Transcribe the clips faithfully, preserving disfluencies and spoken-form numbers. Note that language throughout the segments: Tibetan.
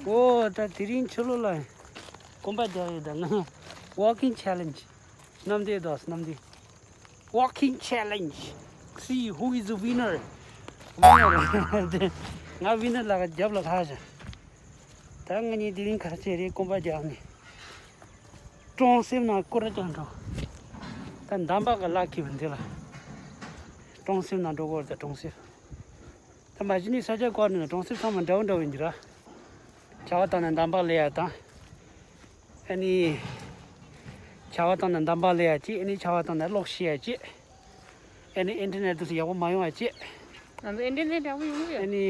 ཨོ་ད་དེ་རིང་ཕྱི་ལོགས་ལ་གོམ་པ་རྒྱག་ཡོད་ད། ང་walking challenge གནམ་བདེ་དོ་གནམ་བདེ། Walking challenge. See who is the winner. Winner. ང་winner ལ་རྒྱབ་ལ་ལྷག་བྱ། ད་ང་གཉིས་དེ་རིང་ཁ་ཆེ་རེད་གོམ་པ་རྒྱག་ནས། གྲོང་གསེབ་ནང་སྐོར་ར་ཀྱང་འགྲོ། ད་འདམ་བག་གི་ལག་ཁྱེར་བ་འདི་ལ། གྲོང་གསེབ་ནང་འགྲོ་དགོས་རེད་ད་གྲོང་གསེབ། ད་མ་གཞི་ནས་ས་ཆ་བཀག་ནས་གྲོང་གསེབ་ཚང་མ་འདྲ་བོ་འདྲ་བོ་ཡིན་གྱི་ར། ཆར་པ་བཏང་ནས་འདམ་བག་ལས་ཡ་དང་། ཨ་ནི། ཆར་པ་བཏང་ནས་འདམ་བག་ལས་ཡ་གཅིག་ཨ་ནི་ཆར་པ་བཏང་ནས་གློག་ཤི་ཡ་གཅིག་ཨ་ནི་ཨིན་ཊར་ནེཊ་དུ་ཡག་པོ་མ་ཡོང་ཡ་གཅིག་ང་ཚོ་ཨིན་ཊར་ནེཊ་ཡག་པོ་ཡོང་གི་ཡོད། ཨ་ནི།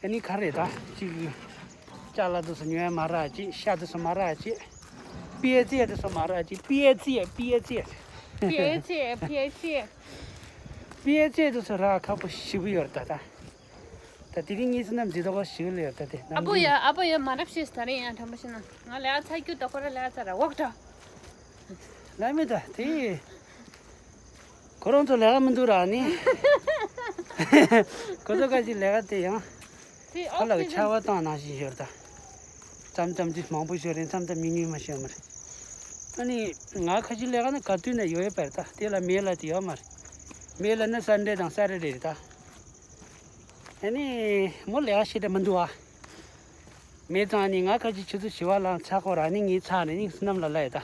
ཨ་ནི་ག་རེ་ད་གཅིག་ཅ་ལག་དུ་སུ་ཉོ་ཡ་མ་རག་གཅིག་ཤ་དུ་སུ་མ་རག་གཅིག་པི་ཨེ་ཆི་ཨེ་དུ་སུ་མ་རག་གཅིག་པི་ཨེ་ཆི་ཨེ་པི་ཨེ་ཆི་ཨེ། པི་ཨེ་ཆི་ཨེ་པི་ཨེ་ཆི་ཨེ། པི་ཨེ་ཆི་ཨེ་དུ་སུ་རག་ཁག་པོ་ཞེ་པོ་ཡོད་རེད་ད་ད། ད་དེ་རིང་གཉིས་སུ་ནམ་འཛི་དོག་ཞིག་ལས་ད་དེ་ཨ་པོ་ཡ་ཨ་པོ་ཡ་མ་རབས་ཤེས་ད་རིང་ཡང་དྲན་པ་ཤེས་ན་ང་ལས་ཨ་ཚ་རྒྱུ་ད་ཁོ་ར་ལས་ཨ་ཚ་ར་འོག་ད། ལ་མི་ད་དེ། ཁོ་རང་ཚོ་ལས་ཀ་མི་འདུག་ར་ནི། ཁོ་ཚོ་ཁ་ཅིག་ལས་ཀ་དེ་ཡང་། དེ་ཁ་ལག་ཆར་པ་བཏང་ནང་བཞིན་ཤོར་ད། མཚམས་མཚམས་ཅིག་མང་པོ་ཤོར་རེད་མཚམས་མཚམས་མི་ཉུང་མ་ཤོར་མ་རེད། ཨ་ནི་ང་ཁ་ཅིག་ལས་ཀ་ནི་ག་དུས་ན་ཡོད་ཡོད་པར་ད་དེ་ལ་མེ་ལ་དེ་ཡོད་མ་རེད། མེ་ལ་ནི་སན་ཌེ་དང་སེ་ཊར་ཌེ་རེད་ད། ཨ་ནི་མོ་ལས་ཀ་ཤེས་དྲ་མི་འདུག་ཨ། མེ་ཙང་ནི་ང་ཁ་ཅིག་ཆུ་ཚོད་བཞི་བ་ལ་ཚ་ཁོ་ར་ནི་ངའི་ཚ་ནི་ནིང་སྣམ་ལ་ལ་ཡོད་ད།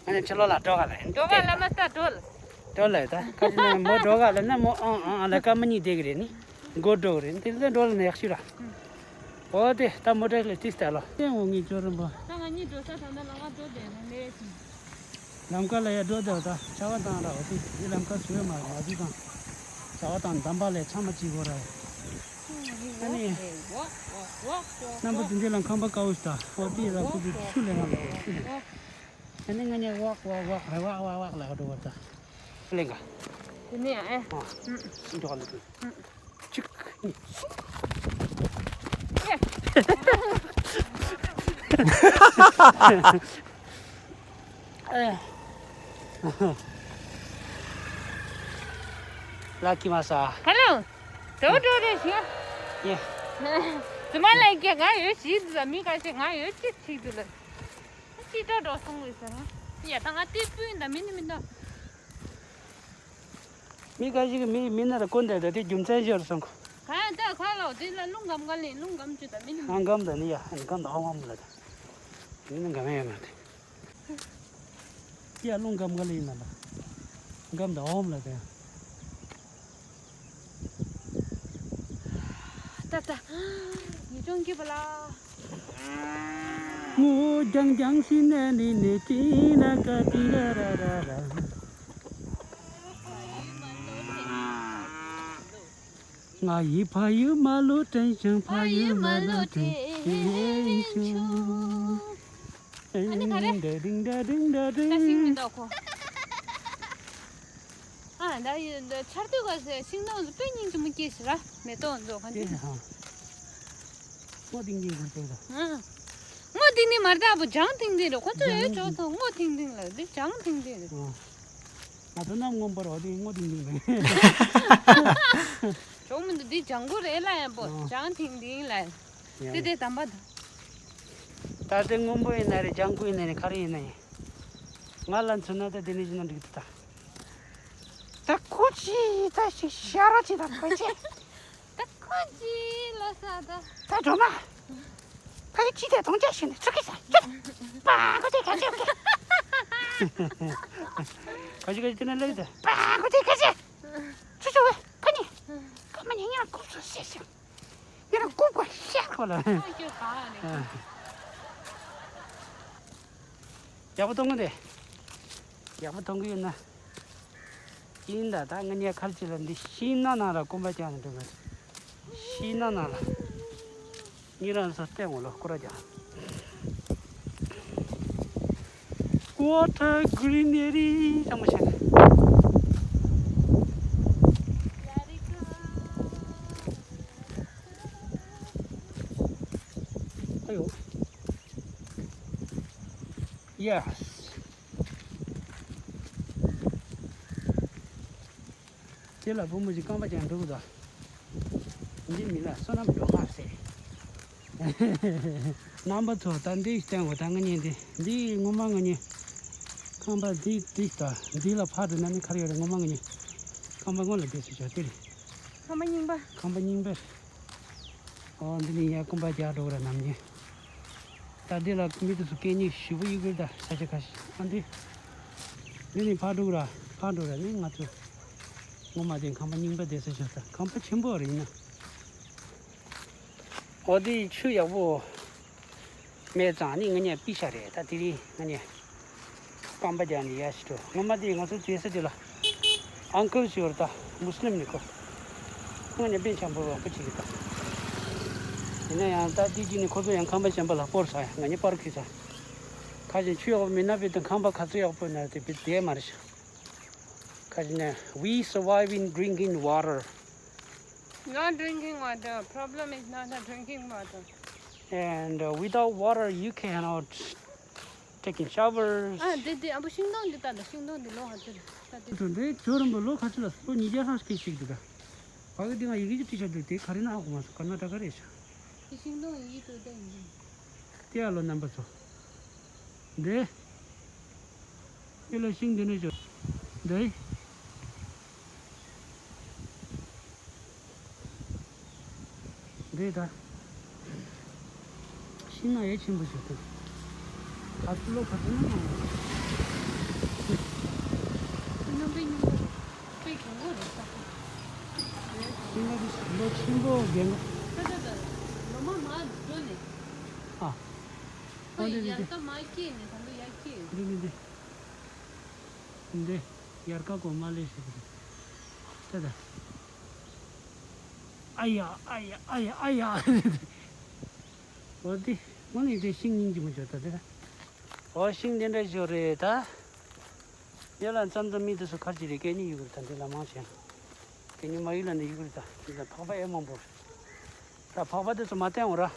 ཨ་ནི་ཕྱི་ལོགས་ལ་འགྲོ་ག་ལ་ཡིན་འགྲོ་ག་ལ་མ་ལྟ་འགྲོ་ལ། འགྲོ་ལ་ཡོད་ད་ཁ་ཅིག་ནི་མོ་འགྲོ་ག་ལ་ན་མོ་ཨང་ཨང་ཨང་ལ་ཀ་མ་གཉིས་བསྡད་གི་རེད་ནི། མགོ་འགྲོ་གི་རེད་དེ་ཚོ་འགྲོ་ལ་ན་ཡག་ཤོས་ར། ཨོ་དེ་ད་མོ་ཊ་ལ་ཏིས་ལྟ་ལོ། ཨོ་ངའི་ཅོ་རིན་པོ། ད་ང་གཉིས་འགྲོ་ས་ད་ལྟ་ལ་ང་འགྲོ་བསྡད་ན་ལས་ཀ་ལམ་ཁ་ལ་ཡ་འགྲོ་བསྡད་པ་ད་ཆར་པ་བཏང་ར་འོ་དེ་དེ་ལམ་ཁ་བཟོས་མ་མ་བཟོས་དང་། ཆར་པ་བཏང་འདམ་པ་ལས་ཚང་མ་བཅིག་གོ་ར། ཨ་ནི། རྣམ་པ་དེ་འདྲ་ལ་ཁང་པ་དཀར་པོ་ཞིག་དང་འོ་དེ་ལ་ཁུ་ཚུར་ཆུ་ལེན་ག་ལ་འགྲོ་ཆུ་ལེན། ཨ་ནི་ང་གཉིས་ཝག་ཝག་ཝག་རེ་ཝག་ཝག་ཝག་ལ་འགྲོ་བ་ད། ཆུ་ལེན་ག་དེ་ནས་ཨེ། ཨ། འགྲོ་ག་ལ་འགྲོ། གཅིག་གཉིས། ལ་ཀི་མ་ས། ཧེ་ལོ། དོ་དོ་རེ་ཞིག་ཡེ། ཙི་མ་ལ་ཀྱ་ང་ཡོད་ཞིག་འདུག་ལ་མི་ཁ་ཤས་ང་ཡོད་ཅིག་ཅིག་འདུག་ལ། ཅི་འགྲོ་འགྲོ་སོང་བས་ཟེར་ན། ཡ་ད་ང་དེ་སྤུན་ད་མི་ནི་མི་འདུག་མི་འགའ་ཞིག་གིས་མི་མི་སྣ་ལ་བསྐུར་འདོད་ད་དེ་རྒྱུ་མཚན་ཞིག་རེད་བསམ་གོ། གང་ཡང་ད་ག་ལ་དེ་ལ་རླུང་སྒམ་ག་ལེན་རླུང་སྒམ་བཅུ་ད་མི་ནི་མི། ཨང་སྒམ་ད་ནི་ཡ་ཨང་སྒམ་ད་ཨང་སྒམ་ལ་ད། མི་ནི་སྒམ་ཡོད་མ་རེད། ཡ་རླུང་སྒམ་ག་ལེན་ན་ལ། སྒམ་ད་ཨང་སྒམ་ལ་ད་ཡ། ད་ད། ཡིད་ཅུང་སྐྱིད་པ་ལ། ངོ་རྒྱང་རྒྱང་ཞིག་ནས་ནི་ནི་ཅི་ན་ཀ་ཏི་ར་ར་ར་ར། ང་ཡི་ཕ་ཡུལ་མ་ལོ་དྲན་བྱུང་ཕ་ཡུལ་མ་ལོ་དྲན་བྱུང་། ཨ་ནི་ག་རེ། ད་ཤིང་མི་འདུག་ཁོ། ཨ་ད་ཡི་ད་ཆར་དུས་ག་ཟེ་ཤིང་ནགས་དཔེ་སྙིང་རྗེ་མོ་སྐྱེས་ཤི་ར་མེ་ཏོག་འདུག་ག་འདི། སྔོ་ཐིང་ཐིང་གི་སྤོས་ལ། ཨང་། སྔོ་ཐིང་ཐིང་མ་རེད་ད་བུ་ལྗང་ཐིང་ཐིང་རེད་ཁོ་ཚོ་ཡོད་ཅོག་ཚོ་སྔོ་ཐིང་ཐིང་ལ་འདི་ལྗང་ཐིང་ཐིང་རེད། ཨང་། ང་ཚོ་གནམ་སྔོན་པོ་རེད་འདི་སྔོ་ཐིང་ཐིང་རེད། ཇོག་མི་འདུག་འདི་ལྗང་གུ་རེད་ལ་ཡང་པོ་ཨང་། ལྗང་ཐིང་ཐིང་ལ། ཡང་། དེ་དེ་དམ་པ་དང་། ད་དེ་སྔོན་པོ་ཡིན་ན་རེད་ལྗང་གུ་ཡིན་ན་རེད་ག་རེ་ཡིན་ན་ཡིན། ང་ལ་མཚོན་ན་ད་དེ་ནས་བྱིན་ན་འགྲིག་འདུག་ད། ད་ཁོ་ཅི་ད་ཞིག་ཤ་ར་ཅི་ད་ཁོ་ཅི། ད་ཁོ་ཅི་ལ་ས་ད། ད་སྒྲོལ་མ། ཕ་གི་ཅི་དེ་གདོང་ཅག་ཞིག་ནས་ཚུར་གི་ས་ཅི། པ་ཁོ་ཅི་ཁ་ཅི་ཁ། ཁ་ཅི་ཁ་ཅི་དེ་ན་ལེགས་ད། པ་ཁོ་ཅི་ཁ་ཅི། ཚུར་ཅི་བས་ཁ་ཉི། ཁ་མ་ཉི་ཉ་ཁུ་ཚུར་སེ་སེ། ཡིན་ན་རྐུབ་ཀ་ཤར་ཁོ་ལ། ཨ་ཁྱོད་གང་ལ་ནི། ཡག་པོ་གཏོང་གི་འདི། ཡག་པོ་གཏོང་གི་ཡོད་ན། ཡིན་ད་ད་ང་གཉིས་ཁར་ཅི་ལ་འདི་ཤིང་ནགས་ནང་ལ་རྐུན་པ་རྒྱག་ནས་འགྲོ་གི། ཤིང་ནགས་ནང་ལ། ཉིན་རང་ཚོ་བལྟས་འོང་ལོ་སྐོར་ར་རྒྱག What a greenery ཅང་མ་བྱས་ནས། ཨ་ཡོ། Yes། དེ་ལ་བུ་མོ་ཞིག་རྐང་པ་ཀྱང་འགྲོ་གི་འདུག་འདི་མི་ལ་བསོད་ནམས་འགྲོ་མ་ཟེར། རྣམ་པ་ཚོ་ད་འདི་བསྟན་འོ་ད་ང་གཉིས་འདི་འདི་ངོ་མ་ང་གཉིས་ཁང་པ་འདི་འདི་ད་འདི་ལ་ཕར་དུ་ན་ནི་ཁར་ཡོད་རེད། ངོ་མ་ང་གཉིས་ཁང་པ་སྔོན་ལ་བསྡད་སུ་ཆོག་དེ་རེད། ཁང་པ་རྙིང་པ། ཁང་པ་རྙིང་པ་རེད། ཨོ་འདི་ནི་ཡ་སྐོམ་པ་རྒྱག་འགྲོ་གི་ར་ནམ་ཉེ། ད་འདི་ལ་མི་དེ་ཚོ་སྐད་གཉིས་ཞུ་བ་ཡོད་གི་རེད། ད་ས་ཆ་ཁ་ཤས་ཨ་འདི་འདི་ནི་ཕར་འགྲོ་གི་ར་ཕར་འགྲོ་ར་ནི་ང་ཚོ་ངོ་མ་དེ་ཁང་པ་རྙིང་པ་བསྡད་ས་ཆོག་ད་ཁང་པ་ཆེན་པོ་རེད་ཡིན་ན། འོ་དེ་ཆུ་ཡག་པོ་མེད་ཙང་ནི་ང་གཉིས་པི་ཤ་རེད། ད་དེ་རིང་ང་གཉིས་རྐང་པ་རྒྱག་ནས་ཡར་ཞིག་འགྲོ། ངོ་མ་དེ་ང་ཚོ་བྱེད་ས་དེ་ལ་ཨང་ཀལ་ཞིག་ཡོད་རེད། ད་མུ་སི་ལིམ་ནི་ཁོ། ང་གཉིས་དཔེ་འཆམ་པོ་རོགས་པ་བྱེད་ཀྱི་ད། ཡིན་ན་ཡང་ད་དེ་གཅིག་ནི་ཁོ་ཚོ་ཡང་ཁང་པ་གཞན་པ་ལ་སྤོར་ས་ཡ་ང་གཉིས་པར་ཁི་ས། ཁ་ཞིག་ཆུ་ཡག་པོ་མེད་ན་བེད་དུ་ཁང་པ་ག་ཚོད་ཡག་པོ་ན་དེ་བེད་དེ་མ་རེད་ཤག་ཁ་ཞིག་ནས། We surviving drinking water. Not drinking water. Problem is not the drinking water. And uh, without water, you cannot taking showers. ཨ་དེ་དེ་ཨ་བུ་ཤིང་སྡོང་འདི་ལྟ་ད་ཤིང་སྡོང་འདི་ལོ་ཧ་ཅི་རེད་ད་དེ། དེ་འདྲའི་ཇོ་རིན་པོ་ལོ་ཁ་ཅི་ལ་ལོ་ཉིས་བརྒྱ་ལྷག་ཞིག་ཞིག་འདུག་ག་བ་གི་འདི་ང་ཡི་གེ་ཅིག་བྲིས་བཞག་འདུག་དེ་ག་རེ་ན་ཧ་གོ་མ་སོང་། ཀར་ན་ཊ་ཀ་རེད་ཤག་དེ་ཤིང་སྡོང་ཡི་གེ་ཏུ་ད་ཡིན། དེ་ཡ་ལོ་རྣམ་པ་ཚོ། འདི། ཁྱོད་ལ་ཤིང་འདི་ནས་ཤོག་འདི། འདི་ད། ཤིང་ནགས་ཡ་ཆེན་པོ་ཞིག་འདུག་ག་ཚོད་ལོ་ག་ཚོད་ན་མང་བ། རྣམ་པའི་སྙིང་པོ་རེད། དཔེ་གྱོང་པོ་རེད་ས་ཁོ། ཤིང་ནགས་འདི་ལོ་ཆེན་པོ་རྒན་པོ། ད་ད་ད། ལོ་མ་མ་འགྲོ་ནས། ཨ། ཁོ་ཨ་འདི་འདི་ཡར་ཀ་མ་སྐྱེས་ནས་ད་ལོ་ཡར་སྐྱེས། འདི་འདི་འདི། འདི། ཡར་ཀ་གོ་མ་ལས་ཤིག་འདི། ད་ད། ཨ་ཡ་ཨ་ཡ་ཨ་ཡ་ཨ་ཡ། འོ་འདི། འོ་ནི་འདི་ཤིང་སྙིང་རྗེ་མོ་བྱོས་ད་འདི་ད། འོ་ཤིང་འདི་འདྲ་བྱོས་རེད་ད། ཡ་ལ་མཚམས་མཚམས་མི་དེ་ཚོ་ཁར་གྱི་རེད་སྐད་གཉིས་ཡོད་གི་རེད་ད་འདི་ལ་མང་ཆེ། དེ་ཉི་མ་ཡིན་ལ་ནི་ཡོད་གི་རེད་ད། འདི་ལ་ཕག་པ་ཨེ་མང་པོ་རེད། ད་ཕག་པ་དེ་ཚོ་མ་བསྟན་འོ་ར།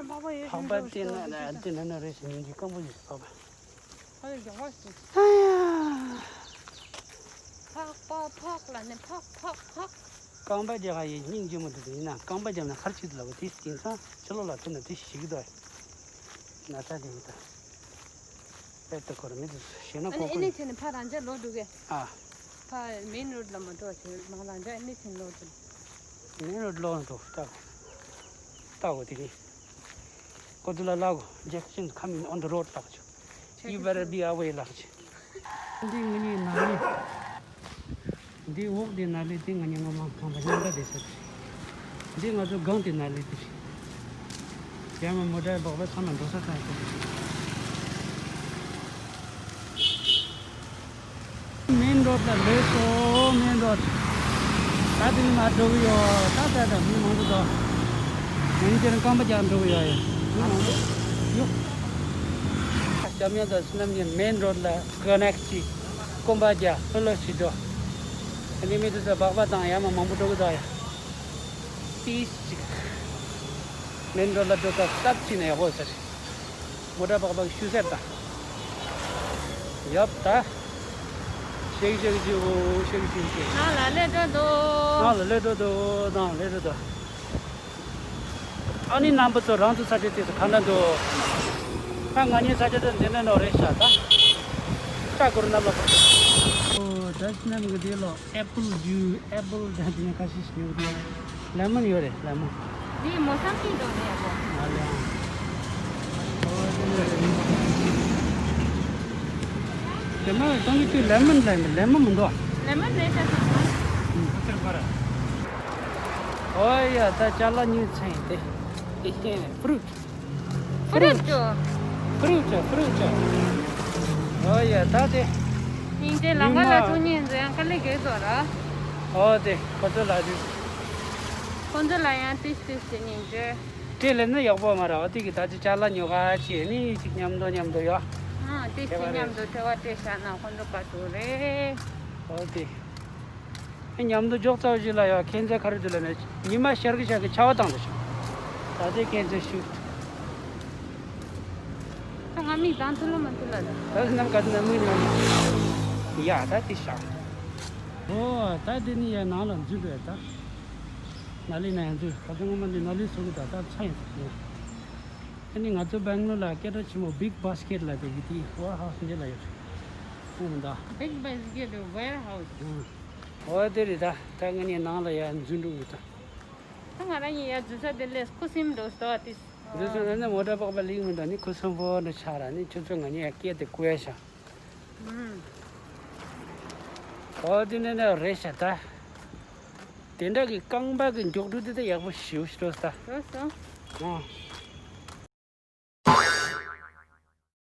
ཕག་པ་ཡོད་ཕག་པ་བསྟན་ན་ན་བསྟན་ན་ན་རེ་ཞིག་ཉིན་གྱི་སྐམ་པོ་ཡོད་ཕག་པ། ཕག་པ་ཡོད་ཕག་པ་ཕག་ལ་ནི་ཕག་ཕག་ཕག་རྐང་པ་རྒྱག་ཡི་སྙིང་རྗེ་མོ་དེ་ཡིན་ན་རྐང་པ་རྒྱབ་ན་ཁར་ཆིག་ལ་བ་དེ་དེང་སང་ཕྱི་ལོགས་ལ་ཐོན་ན་དེ་ཞིག་དོ། ན་ཚ་དེ་ཡིན་ད། པད་དུ་འཁོར་མི་དུ་ཞེ་ན་ཨ་ནི་ཀོ་ཨེ་ཀོ་ནི་ཡིན། ཆེ་ནི་ཕ་རང་ཅག་ལོ་འགྲོ་གི་ཨ། ཕ་མེན་རོད་ལ་མ་འགྲོ་བ་ཆེ་མ་རང་ཅག་ཨེ་ནི་ཆེ་ལོ་འགྲོ། མེན་རོད་ལོ་འགྲོ་ལྟ་གོ། ལྟ་གོ་དེ་ནི། ཀོ་ཚུ་ལ་ལ་གོ། Jackson coming on the road ལགས་ཆུ། You better be aware ལགས་ཆུ། འདི་ངི་ནི་ན་ནི། འདི་འོག་འདི་ན་ལི་འདི་ང་གཉིས་ངོ་མ་ཁང་པ་མཉམ་འདྲ་བསྡད་ས་རེད། འདི་ང་ཚོ་སྒང་དེ་ན་ལི་འདི་རེད། རྒྱ་མི་མོ་ཊ་སྦག་སྦག་ཚང་མ་འགྲོ་ས་ཚང་ཡོད་ས་རེད། མེན་རོད་ལ་སླེབས་སོང་། མེན་རོད། ད་དེ་ནི་མར་འགྲོ་གི་ཡོད། ད་ད་ད་མི་མང་པོ་འདུག་ང་ཚོ་རྐང་པ་རྒྱག་འགྲོ་གི་ཡོད་ཡ། མི་མང་པོ་ཡོད། སྐྱབས་མགོན་དང་བསོད་ནམས་གཉིས་མེན་རོད་ལ་ཀ་ནེག་ཅིག་སྐོམ་པ་རྒྱག་ལྷོད་ལྷོད་ཞིག་འགྲོ། ཨ་ནི་མི་དེ་ཚོ་སྦག་སྦག་དང་ཡར་མར་མང་པོ་འགྲོ་གི་འདུག་ཡ། པིས་ཅིག་མེན་རོད་ལ་འགྲོ་སྐབས་སྟབས་ཅིག་ནས་ཡག་པོ་ཟེར། མོ་ཊ་སྦག་སྦག་ཤུ་ཟེར་ད། ཡབ་ད། ཤེག་ཤེག་ཅིག་འོ་ཤེག་ཤེག་ཅིག་ནང་ལ་སླེབས་འགྲོ་འདུག་ནང་ལ་སླེབས་འགྲོ་འདུག་ནང་ལ་སླེབས་འགྲོ་འདུག་ཨ་ནི་རྣམ་པ་ཚོ་རང་ཚོ་ས་ཆ་དེ་ཚོ་ག་འདྲ་འདུག་ད་ང་གཉིས་ས་ཆ་དེ་འདི་འདྲ་ནོ་རེད་ཤག་ད། ལྕགས་སྒོར་རྣམས་ལ། ཨོ་ད་ཕྱི་ནང་གི་དེ་ལོ། Apple juice, apple ད་དེ་ནས་ཁ་ཤས་ཤིག་ཡོད་རེད། ལེ་མོན་ཡོད་རེད། ལེ་མོན། འདི་མོ་སམ་ཐིང་འགྲོ་ནས་ཡག་པོ། ཨ་ལེ། ཨོ་དེ་ནས་རེད། དེ་མ་གཏོང་གི་དུས་ལེ་མོན་ལེ་མོན་ལེ་མོན་མི་འདུག་ལེ་མོན་ནས་ཤ་ཚ་ཚ། ཨོ་ཡ་ད་ཅ་ལག་ཉོས་ཚར་ཡིན་ཏེ། ཧེ་ཧེ་ཕུ་རུ་ཊི། ཕུ་རུ་ཊི། ཕུ་རུ་ཊི་ཕུ་རུ་ཊི། ཨོ་ཡ་ད་དེ། སྙིང་རྗེ་ལམ་ཁ་ལ་ཉི་མ་ཐུག་ཉིན་ཚེ་ཡང་དཀའ་ལས་རྒྱག་དགོས་ར། ཨོ་དེ་ཁོ་ཚོ་ལ་དུས། ཁོ་ཚོ་ལ་ཡང་ཏིས་ཏིས་ཏེ་སྙིང་རྗེ། དེ་ལས་ནི་ཡག་པོ་མ་ར་བ་དེ་གི་ད་ཅི་ཅ་ལག་ཉོ་ག་ཅི་ནི་ཅིག་མཉམ་དུ་མཉམ་དུ་ཡོད། ཨ་ཏིས་ཏིས་མཉམ་དུ་ཐེ་བ་སྤྲད་བཞག་ན་ཁོ་ཚོ་དགའ་འདུག་རེད། ཨོ་དེ། མཉམ་དུ་འཇོག་ཚར་བ་ཞིག་ལ་ཡང་ཁྱེད་ཚོའི་ཁ་རུ་དུ་ལ་ནས་ཉི་མ་ཤར་གི་ཤར་གི་ཆར་པ་བཏང་དུ་ཤོག་ད་ལྟའི་ཁྱེད་ཚོའི་ཤུགས། ད་ང་མིག་གདངས་ཐུབ་ལ་མ་ཐུབ་ལ་ད། ད་ནམ་ག་ཚོད་ན་མིག་ནང་ཡ་ད་དེ་ཤག་ཨོ་ད་དེ་ནི་ཡ་ནང་ལ་འཛུལ་རེད་ད། ནཱ་ལི་ན་ཡང་ཚུལ་ཁ་སང་སྔོན་མ་འདི་ནཱ་ལི་སུ་གི་ད་ད་ཚ་ཡང་ཚ་ཡང་། ཨ་ནི་ང་ཚོ་སྦེང་ལོར་ལ་སྐད་གྲགས་ཆེན་མོ་Big Basket ལ་དེ་གི་དེ་warehouse འདི་ལ་ཡོད། ཁོང་མི་འདའ། Big Basket warehouse. ཨོ་དེ་རེད་ད། ད་ང་ནི་ནང་ལ་ཡར་འཛུལ་འགྲོ་གི་ད། ད་ང་རང་ཡིན་ཡར་འཛུལ་ས་དེ་ལས་ཁུ་སིམ་འགྲོ་སྟོ་ཨ་ཏིས། འཛུལ་སོང་ན་ནི་མོ་ཊ་པགས་པ་ལིག་མི་འདའ་ནི་ཁུ་སིམ་པོ་འདྲ་ཆགས་ར་ནི་ཁྱོད་ཚོ་ང་ནི་ཡར་སྐད་དེ་ཀུ་ཡ་ཤ། ཨོ་དེ་ནས་ནི་རེད་ཤག་ད། དེ་འདྲ་གི་རྐང་པ་གི་མགྱོགས་འགྲོ་དེ་ད་ཡག་པོ་ཞེ་པོ་ཞིག་འགྲོ་ས། འགྲོ་སོང་། ཨོ།